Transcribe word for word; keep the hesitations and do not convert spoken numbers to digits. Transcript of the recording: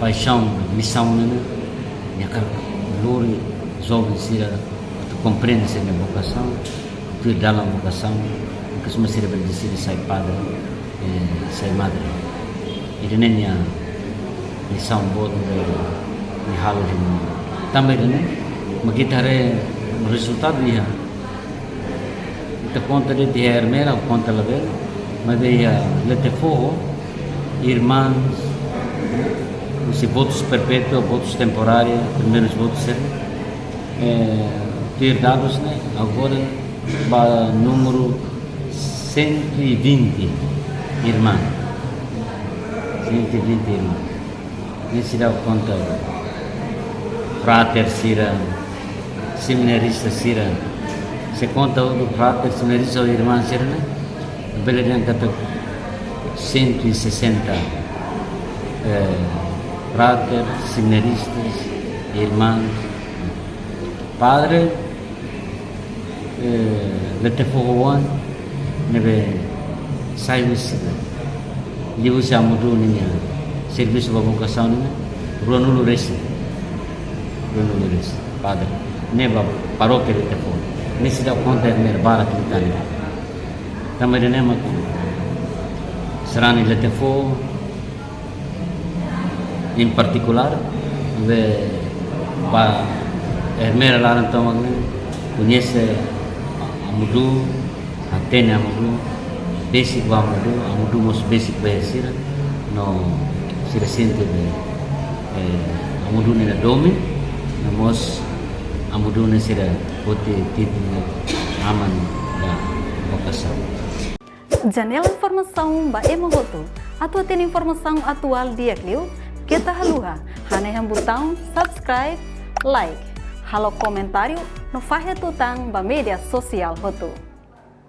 Paixaun, misaun ne'e, nia hakarak lori joven sira atu komprende sira-nia vokasaun, tuir dalan vokasaun, ke suma sira bele deside sai padre, eh, sai madre. Ida-ne'e nia misaun boot ne'ebé nia halo iha mundu. Tanba ida-ne'e mak ita haree rezultadu iha. Ita konta de'it iha Ermera, konta labele, maibé iha Letefoho, irmãs, husi votus perpétua, votus temporária, primeirus votus sira, eh, tuir dadus ne'e, agora ba númeru cento e vinte irmãs. Cento e vinte irmãs. Ne'e seidauk konta frater sira, seminarista sira. Se konta hotu frater, seminarista ou irmãs sira ne'e, bele dehan katak cento e sessenta, eh, frater, seminaristas, irmãs. Padre, eh, Letefoho oan, ne'ebé sai husi, liuhusi Amu Dú ninia servisu ba vokasaun ne'e, ruanulu resin. Ruanulu resin, padre. Ne'e ba parókia Letefoho. Ne'e seidauk konta Ermera barak liután. Tanba ida-ne'e mak sarani Letefoho, em particular, be ba Ermera laran tomak ne'e, koñese Amu Dú, hatene Amu Dú, besik ba Amu Dú, Amu Dú mós besik ba sira, no sira sente be, eh, Amu Dú ne'e domin, no mós Amu Dú ne'e sira foti títulu aman ba vokasaun. Janela informasaun ba ema hotu. Atu hatene informasaun atuál di'ak liu, keta haluha hanehan butaun subscribe, like, halo komentáriu no fahe tutan ba média sosiál hotu.